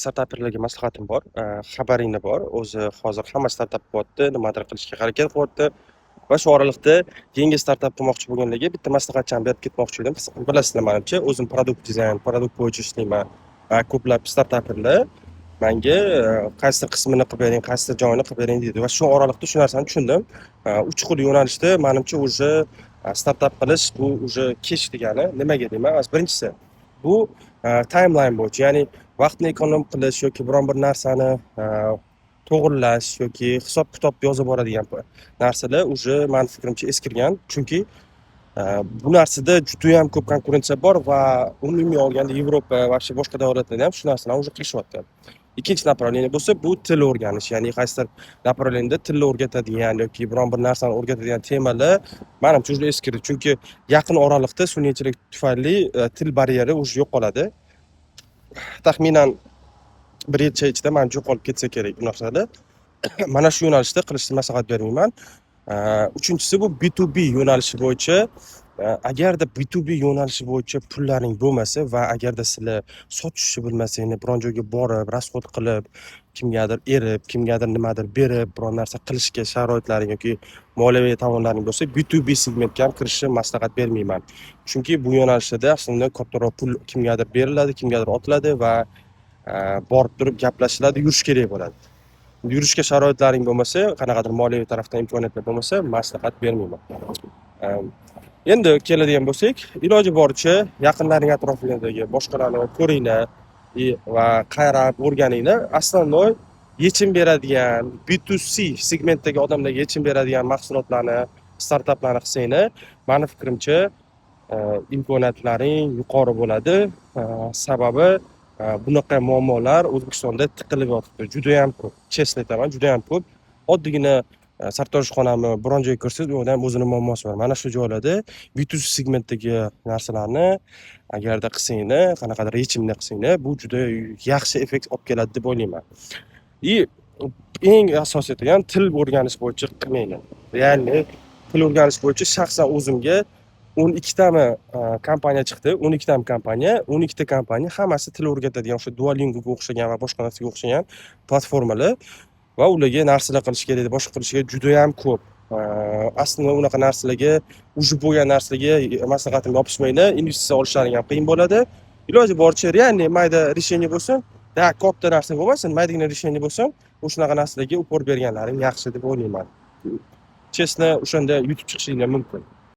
Startaperlarga maslahatim bor. Xabaringlar bor. O'zi hozir hamma startap qilyapti, nimadir qilishga harakat qilyapti va shu oraliqda yangi startap qilmoqchi bo'lganlarga bitta maslahatchani berib ketmoqchi edim. Bilasizlar, manimcha, o'zim product dizayn, product bo'yicha ishlayman va ko'plab startaperlar manga qaysidir qismini qilib bering, qaysidir joyini qilib bering deydi va shu oraliqda shu narsani tushundim. Uch xil yo'nalishda manimcha уже startap qilish bu уже kech degani. Nimaga deyman? Birinchisi, bu timeline bo'yicha, ya'ni vaqtni эконом qilish yoki biron bir narsani to'g'irlash yoki hisob kitob yozib boradigan narsalar уже mani fikrimcha eskirgan, chunki bu narsada judayam ko'p konkurensiya bor va umumiy olganda Yevropa va вообще boshqa davlatlarda ham shu narsalarni уже qilishyapti. Ikkinchi направление bo'lsa, bu til o'rganish, ya'ni qaysidir направление da tilni o'rgatadigan yoki biron bir narsani o'rgatadigan temalar manimcha уже eskirdi, chunki yaqin oraliqda sun'iy intellekt tufayli til baryeri уже yo'qoladi. Taxminan bir yilcha ichida manimcha yo'qolib ketsa kerak bu narsalar. Mana shu yo'nalishda qilishni maslahat bermayman. Uchinchisi, bu B2B yo'nalishi bo'yicha. Agarda B2B yo'nalishi bo'yicha pullaring bo'lmasa va agarda sizlar sotishni bilmasanglar, biron joyga borib, расход qilib, kimgadir erib, kimgadir nimadir berib, biron narsa qilishga sharoitlaring yoki moliyaviy tomonlaring bo'lsa, B2B segmentga ham kirishni maslahat bermayman, chunki bu yo'nalishda aslida kattaroq pul kimgadir beriladi, kimgadir otiladi va borib turib gaplashiladi, yurish kerak bo'ladi. Yurishga sharoitlaring bo'lmasa, qanaqadir moliyaviy tarafdan imkoniyatlar bo'lmasa, maslahat bermayman. Endi keladigan bo'lsak, iloji boricha yaqinlaring atrofidagi boshqalarni ko'ringlar va qarab o'rganinglar. Основной yechim beradigan, B2C segmentdagi odamlarga yechim beradigan mahsulotlarni, startaplarni qilsanglar, mani fikrimcha, imkoniyatlaring yuqori bo'ladi. Sababi bunaqa muammolar O'zbekistonda tiqilib yotibdi, judayam ko'p, честно aytaman, judayam ko'p. Oddiygina sartaroshxonami, biron joyga kirsangiz, u yerda ham o'zini muammosi bor. Mana shu joylarda B2C segmentdagi narsalarni agarda qilsanglar, qanaqadir yechimni qilsanglar, bu juda yaxshi effekt olib keladi deb o'ylayman. И eng asosiy aytgan, til o'rganish bo'yicha qilmanglar. Реальный til o'rganish bo'yicha shaxsan o'zimga 12 tami kompaniya chiqdi, 12 tami kompaniya, 12 ta kompaniya hammasi til o'rgatadigan, o'sha Duolingoga o'xshagan va boshqa narsaga o'xshagan platformalar va ularga narsalar qilish kerak, boshqa qilish kerak, judayam ko'p. Aslida unaqa narsalarga, уже bo'lgan narsalarga maslahatimga yopishmanglar, investitsiya olishlaring ham qiyin bo'ladi. Iloji boricha реальный mayda решение bo'lsin, да, katta narsa bo'lmasin, maydagina решение bo'lsin, o'shanaqa narsalarga упор berganlaring yaxshi deb o'ylayman. Честно, o'shanda yutib chiqishinglar mumkin.